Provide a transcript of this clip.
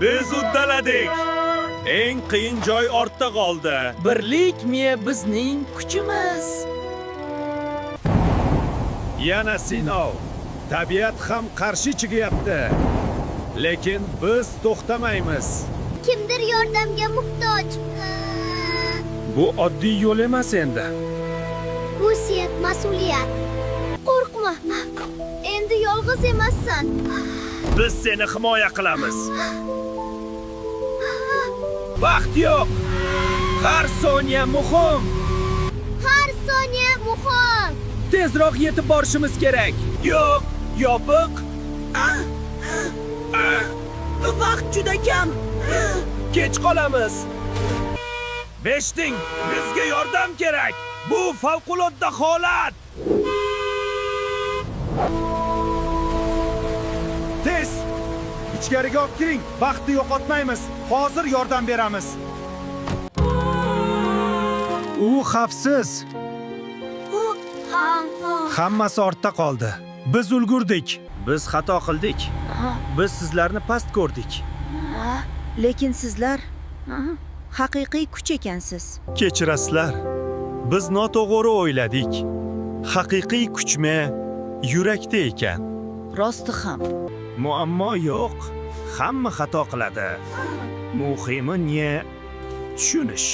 Biz uddaladik. Eng qiyin joy ortda qoldi. Birlik bizning kuchimiz. Yana sinov. Tabiat ham qarshi chiqyapti. Lekin biz to'xtamaymiz. Kimdir yordamga muhtoj. Bu oddiy yo'l emas endi. Bu sen mas'uliyat. Qo'rqma. Endi yolg'iz emassan. Biz seni himoya qilamiz. Vaqt yo'q. Har soniya muhim. Har soniya muhim. Tezroq yetib borishimiz kerak. Yo'q, yopiq. Vaqt juda kam. Kech qolamiz. Beshting, bizga yordam kerak. Bu favqulodda holat. Tez! Ichkariga olib kiring. Vaqtni yo'qotmaymiz. Hozir yordam beramiz. U xavfsiz. Hammasi ortda qoldi. Biz ulgurdik. Biz xato qildik. Biz sizlarni past ko'rdik. Lekin sizlar haqiqiy kuch ekansiz. Kechirasizlar. Biz noto'g'ri o'yladik. Haqiqiy kuchmi yurakda ekan. Rosti ham. Muammo yo'q. Hamma xato qiladi. Muhimi ne tushunish.